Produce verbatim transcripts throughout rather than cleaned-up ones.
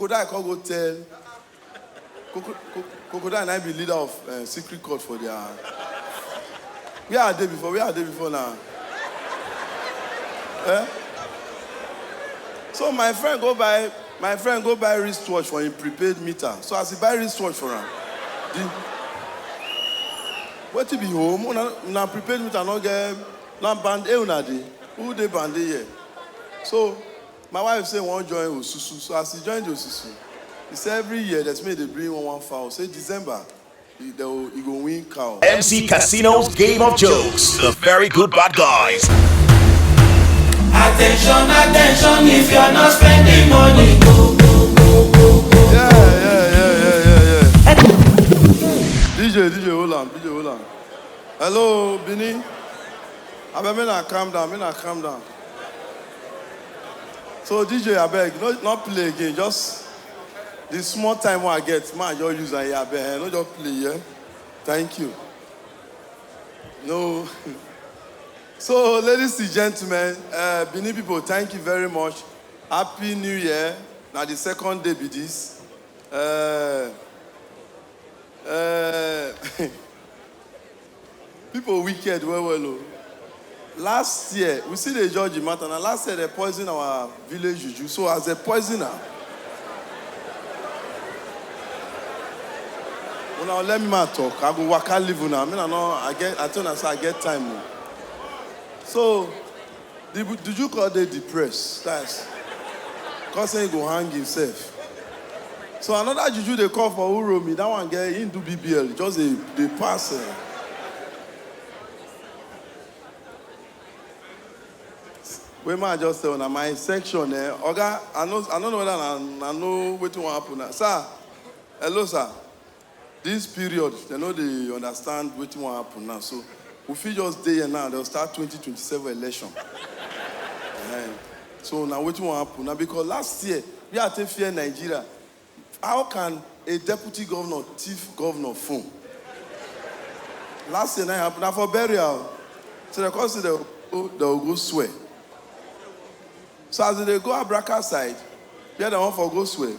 Crocodile come go tell Crocodile na be leader of uh, secret cult for their. Where are they before? Where are they before now? Eh? So my friend go buy my friend go buy wristwatch for him prepaid meter. So as he buy wristwatch for him, the what to be home? Una, una prepaid meter no get na band A una dey. Who dey band A here? So my wife say one join Osusu. So as he joined Osusu, he say every year that's me they bring one one fowl. Say December, he, they will, he go win cow. M C Casino's Game of Jokes. The Very Good Bad Guys. Attention, attention, if you're not spending money, go, go, go, go, go. Yeah, yeah, yeah, yeah, yeah, yeah. D J, D J, hold on, D J, hold on. Hello, Bini. Abeg, make na calm down, make na calm down. So D J, abeg, no, not play again. Just the small time wey I get, man, just use am here, abeg. Eh, no just play, yeah. Thank you. No. So, ladies and gentlemen, uh, Benin people, thank you very much. Happy New Year. Now the second day be this. Uh, uh, People wicked well well o. Last year, we still dey judge the matter. Na last year they poison our village juju. So as they poison am, una let me ma talk. I go waka leave una. Me na no, I get, I tell una say I get time o. So the bu- juju come dey depressed. That's cause say he go hang himself. So another juju dey come for Uromi. That one get him do B B L, just dey dey pass. Eh. Wey ma just tell una my section, eh, oga, I no I no know whether na na know wetin wan happen na. Sir, hello sir. This period, dem no dey understand wetin wan happen now. So we fit just dey here now, dem start twenty twenty-seven election. Eh, so na wetin wan happen na because last year, we had to fear Nigeria. How can a deputy governor thief governor phone? Last year na happen na for burial. So they come say they go, they go swear. So as they go Abraka side, where they want for go swear.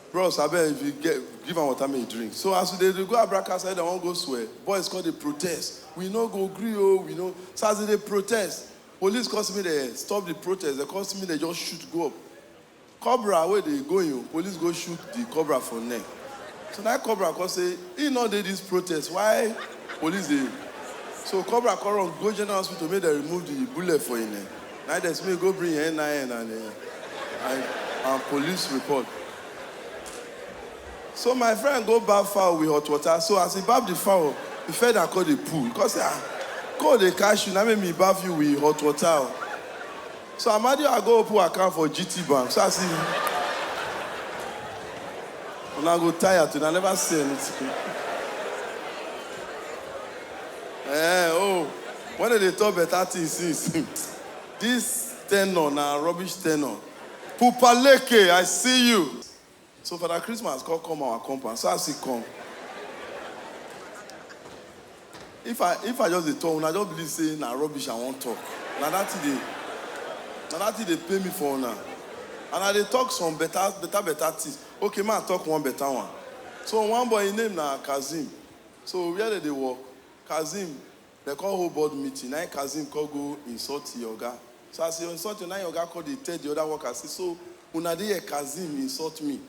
Bros, abeg, if you get give am water, make you drink. So as they dey go Abraka side, they wan go swear. Boys come dey protest. We no go gree o, we no. So as they dey protest, police come see me dey stop the protest. They come see me dey just shoot go up. Cobra wey dey go in, police go shoot the cobra for neck. So that cobra come say he no dey this protest. Why police dey? So cobra come run go general hospital make dem remove the bullet for him neck. Na dem say make go bring N I N and, uh, and and police report. So my friend go baff fowl with hot water. So as he baff the fowl, the feather come dey pull. He come say, ah, cold dey catch you. Na make me baff you with hot water. So Amadi, I go open account for G T Bank. So I see. Una go tire today. I never say anything. Eh, oh, when they talk better things since. This tenor na rubbish tenor. Pupaleke, I see you. So Father Christmas come come our compound. So as he come, if I if I just dey talk, una just believe say na rubbish I wan talk. Na that thing dey na that thing dey pay me for una. And I dey talk some better better better things. Okay, ma talk one better one. So one boy, him name na Kazeem. So where they dey work, Kazeem, they come hold board meeting. Na him Kazeem come go insult the oga. So as he insult him, na him oga come dey tell the other workers say, so una dey here, Kazeem insult me.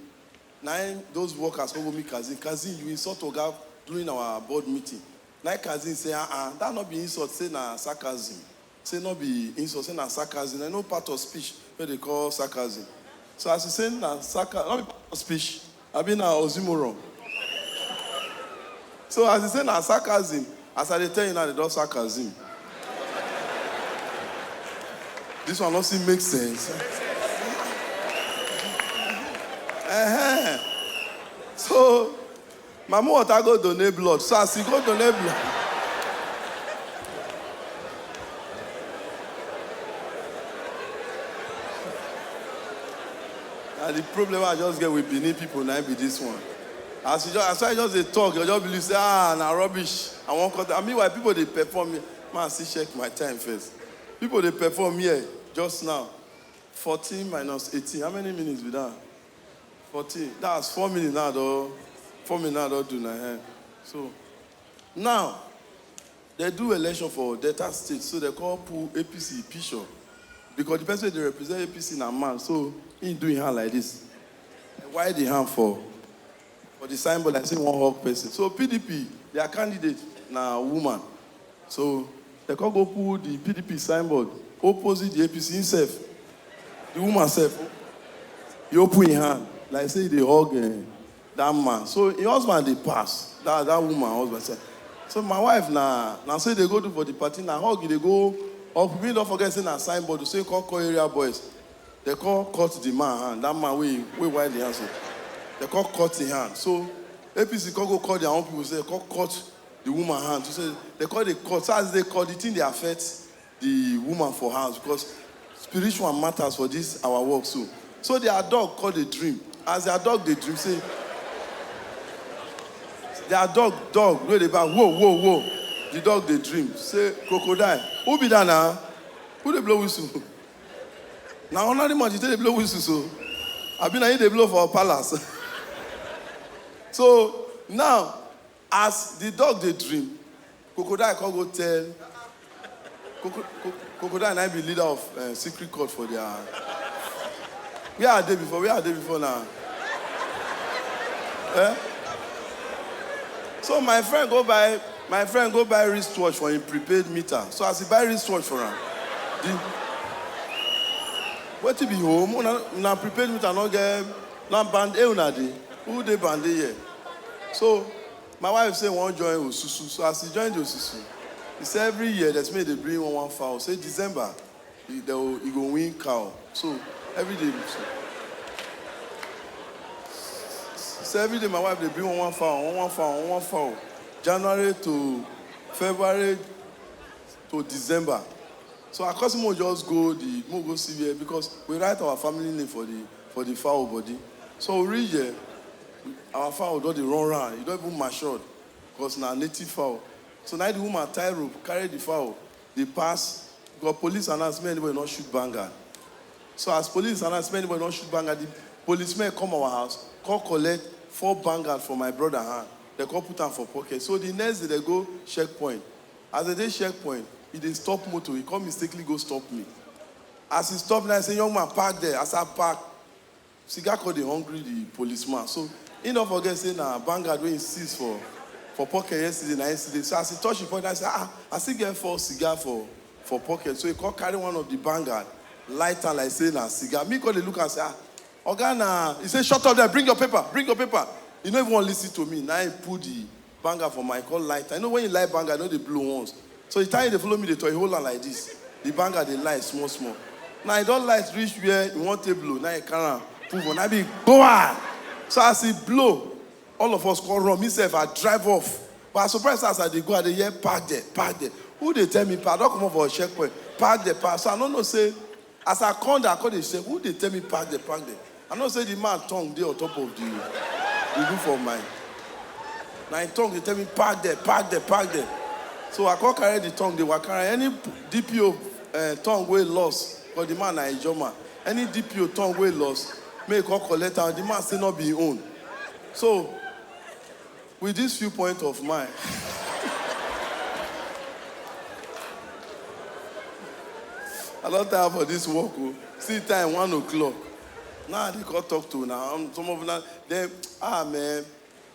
Na him those workers come go meet Kazeem. Kazeem, you insult oga during our board meeting. Na him Kazeem say, ah ah, that no be insult, say na sarcasm. Say no be insult, say na sarcasm. I know part of speech wey they call sarcasm. So as he say na sarcasm, no be part of speech. Abi na oxymoron. So as he say na sarcasm, as I dey tell you now, they don sarcasm. This one no still make sense. Uh-huh. So Mama Water go donate blood. So as he go donate blood, na the problem I just get with Benin people na be this one. As you just, as I just dey talk, you just believe say, ah, na rubbish. I wan cut. And meanwhile, people dey perform here. Man, still check my time first. People dey perform here just now. Fourteen minus eighteen. How many minutes be that? Fourteen. That's four minutes now, though. Four minutes now, don't do na hand. So now they do election for Delta State, so they call pull A P C picture because the person they represent A P C na man, so he do him hand like this. Why the hand for for the signboard like say one hug person? So P D P, their candidate na woman. So they come go put the P D P signboard opposite the A P C himself. The woman self, he open him hand like say he dey hug eh, that man. So him husband dey pass. That that woman husband say. So my wife na na say they go do for the party na hug he dey go up. We don't forget say na signboard say come call area boys. They come cut the man hand. That man wey wey wide the hand so. They come cut him hand. So A P C come go call their own people say come cut the woman hand. So say they call the cut. So as they cut the thing they affect the woman for house because spiritual matters for this our work so. So their dog call the dream. As their dog dey dream say their dog dog wey dey bark whoa whoa whoa. The dog dey dream say crocodile who be that na? Who dey blow whistle? Na ordinary man you take dey blow whistle so? Abi na you dey blow for palace? So now as the dog dey dream, crocodile come go tell Crocodile na be leader of uh, secret cult for their. Where are they before? Where are they before now? Eh? So my friend go buy my friend go buy wristwatch for him prepaid meter. So as he buy wristwatch for him, the wetin be home? Una, una prepaid meter no get na band A una dey. Who dey band A here? So my wife say wan join osusu, so as he join the osusu, he say every year dem say make dey bring one one fowl, say December he dey go he go win cow. So every day so say every day my wife dey bring one one fowl, one one fowl, one one fowl, January to February to December. So I come say make we just go the make we go see where because we write our family name for the for the fowl body. So we reach there, our fowl don dey run round, e don even matured because na native fowl. So na the woman tie rope carry the fowl dey pass because police announce make anybody no shoot banga. So as police announce make anybody no shoot banga, the policemen come our house come collect four banga for my brother hand, dem come put am for pocket. So the next day dem go checkpoint. As dem dey checkpoint, e dey stop motor, e come mistakenly go stop me. As e stop me, I say, "Young man, park there." As I park, cigar come dey hungry the policeman. So he no forget say na banga wey he seize for for pocket yesterday na yesterday. So as he touch the point, I say, "Ah, I still get four cigar for for pocket." So he come carry one of the banga, light am like say na cigar. Me come dey look am say, "Ah, oga na," he say, "Shut up there, bring your paper, bring your paper." He no even wan listen to me. Na he pull the banga for my call light. I know when you light banga, I know they blow once. So the time they follow me, they toy hold on like this. The banga they light small small. Now I don't light reach where you want to blow. Now I can't pull on. I be go on. So as he blow, all of us call run. Myself, I drive off. But I surprised as I dey go, I dey hear park there, park there. Who dey tell me park? Don't come up for a checkpoint. Park there, park. So I don't know say as I come there, I come dey say, who dey tell me park there, park there? I know say the man tongue dey on top of the the roof of mine. Na him tongue dey tell me park there, park there, park there. So I come carry the tongue dey waka around. Any D P O uh, tongue wey lost, because the man na Ijoma. Any D P O tongue wey lost, make he come collect am. The man say no be him own. So with this few point of mine, I don tire for this work o. See time one o'clock. Now I dey come talk to una. Um, some of una dem ah man.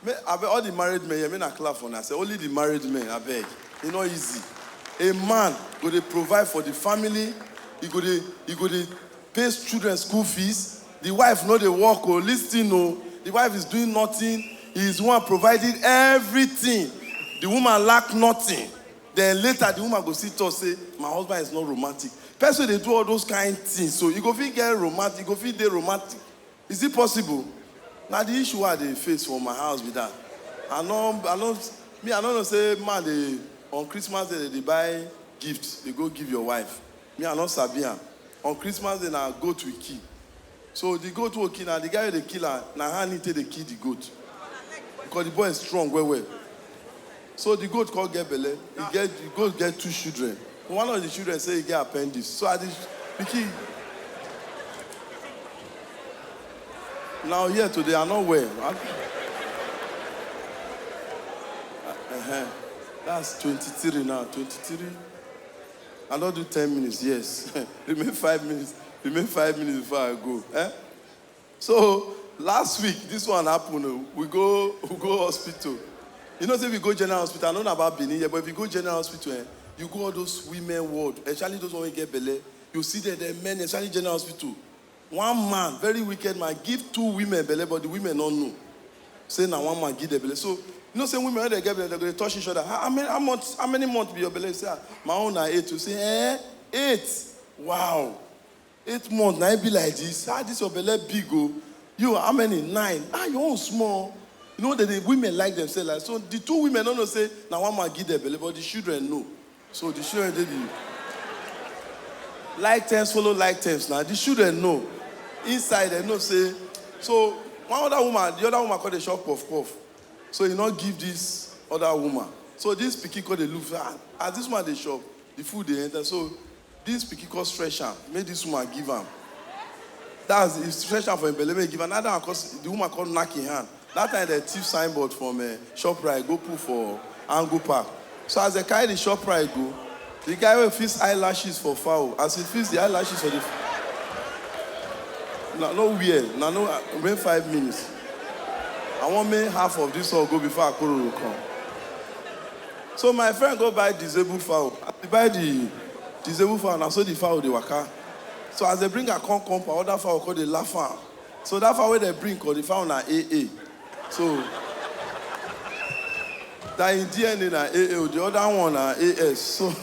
May, abeg all the married men here, make una clap for una. Say only the married men, abeg. E no easy. A man go dey provide for the family. He go dey he go dey pay children school fees. The wife no dey work o. Listen o. The wife is doing nothing. He is the one providing everything. The woman lack nothing. Then later the woman go still talk say my husband is not romantic. Person dey do all those kind things so you go fit get romantic, you go fit dey romantic. Is it possible? Na the issue wey I dey face for my house be that. I no I no me I no know say man dey on Christmas day dey buy gift dey go give your wife. Me I no sabi am. On Christmas day na goat we kill. So the goat wey kill na the guy wey dey kill am na hand him take dey kill the goat because the boy strong well well. So the goat come get belle. He get the goat get two children. One of the children say he get appendix. So I dey pikin Now here today, I no well. I, uh-huh. That's twenty-three now, twenty-three. I don do ten minutes, yes. Remain five minutes. Remain five minutes before I go. Eh? So last week, this one happen o. We go, we go hospital. You know say we go general hospital. I no know about Benin here, but if you go general hospital, eh, you go all those women ward, especially those one wey get belle. You see there, there are many, especially general hospital. One man, very wicked man, give two women belle, but the women no know. Say na one man give them belle. So you know say women, when they get belle, they go dey touch each other. "How, how many, how much, how many months be your belle?" You say, "Ah, my own na eight." You say, "Eh, eight? Wow, eight months na e be like this? Ah, this your belle big o. You, how many? Nine. Ah, your own small." You know that the women like themselves. Like, so the two women no know say na one man give them belle, but the children know. So the children dey the like terms follow like terms now. The children know. Inside, they know say, so one other woman, the other woman come dey chop puff puff. So he no give this other woman. So this pikin come dey look, ah, as this woman dey chop, the food dey enter. So this pikin come stretch am, make this woman give am. That's the stretch am for him belle, make he give am. Another one, 'cause the woman come knock him hand. That time they thief signboard from, eh, Shoprite, go put for Angle Park. So as they carry the Shoprite go, the guy wey fix eyelashes for fowl, as he fix the eyelashes for the f-, na no wear, na no, uh, remain five minutes. I wan make half of this one go before Akororo come. So my friend go buy disabled fowl. As he buy the disabled fowl, na so the fowl dey waka. So as they bring am come compound, other fowl come dey laugh am. So that fowl wey they bring come, the fowl na A A. So that in D N A na A A, the other one na A S. So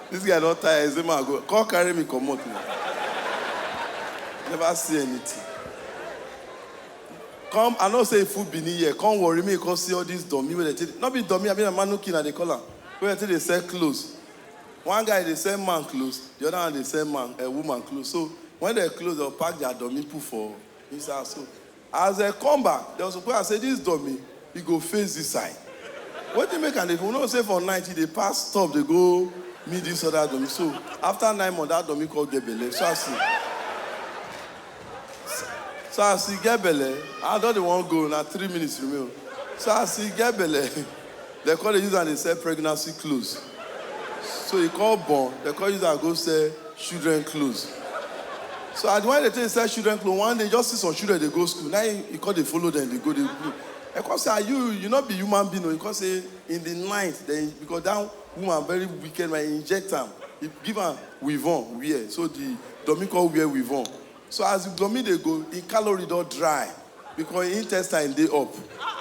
this guy don tire, he say, "Man, go, come carry me comot now." Never see anything. Come, I know say food be here. Come worry me, come see all these dummy wey they take. No be dummy, I mean, a mannequin, I dey call am. Wey they take dey sell clothes. One guy dey sell man clothes, the other one dey sell man, a woman clothes. So when they close, they'll pack their dummy put for inside. So as they come back, they also go and say, "This dummy, he go face this side." Wetin make am dey, we know say for night, he dey pass stop, dey go meet this other dummy. So after nine months, that dummy come get belle. So as he, so as he get belle, I don dey wan go, na three minutes remain. So as he get belle, they come dey use am dey sell pregnancy clothes. So he come born, they come use am go sell children clothes. So as the one they take sell children clothes, one day just see some children dey go school. Now he, he come dey follow them, dey go, dey go. I come say, "Ah, you, you no be human being o." He come say, in the night, then, because that woman very wicked, man, he inject am. He give am weave-on wear. So the dummy come wear weave-on. So as the dummy dey go, him calorie don dry because him intestine dey up.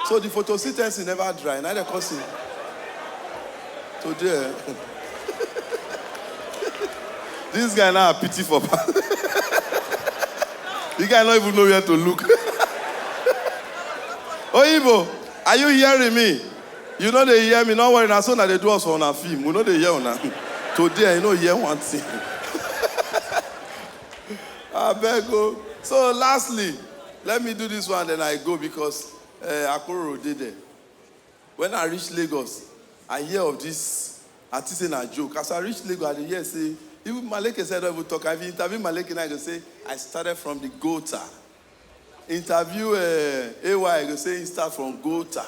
So the photosynthesis never dry. Now they come say, today, this guy now pity for pa-, the guy no even know where to look. Oyibo, are you hearing me? You no dey hear me, no worry, na so una dey do us for una film. We no dey hear una. Today, you no hear one thing. Abeg o. So lastly, let me do this one, then I go because, eh, Akororo dey there. When I reach Lagos, I hear of this, I think say na joke. As I reach Lagos, I dey hear say, even Maleke sef don even talk. If you interview Maleke now, he go say, "I started from the gutter." Interview, eh, A Y, he go say he start from gutter.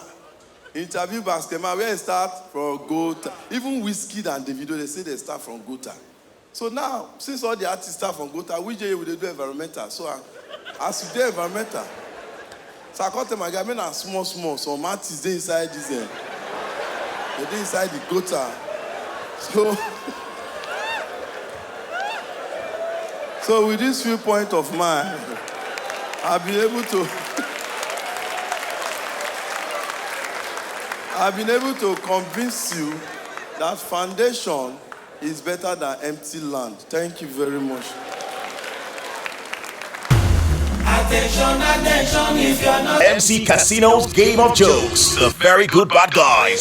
Interview Basketman, where he start from gutter. Even Wizkid and Davido, they say they start from gutter. So now, since all the artists start from gutter, we J A, we dey do environmental. So, ah, as you dey environmental, so I come tell my guy, "Make na small, small, some artists dey inside this, eh, they dey inside the gutter." So, so with this few point of mine, I've been able to, I've been able to convince you that foundation is better than empty land. Thank you very much. Attention, attention, if you're not M C Casino's Game of Jokes. The Very Good Bad Guys.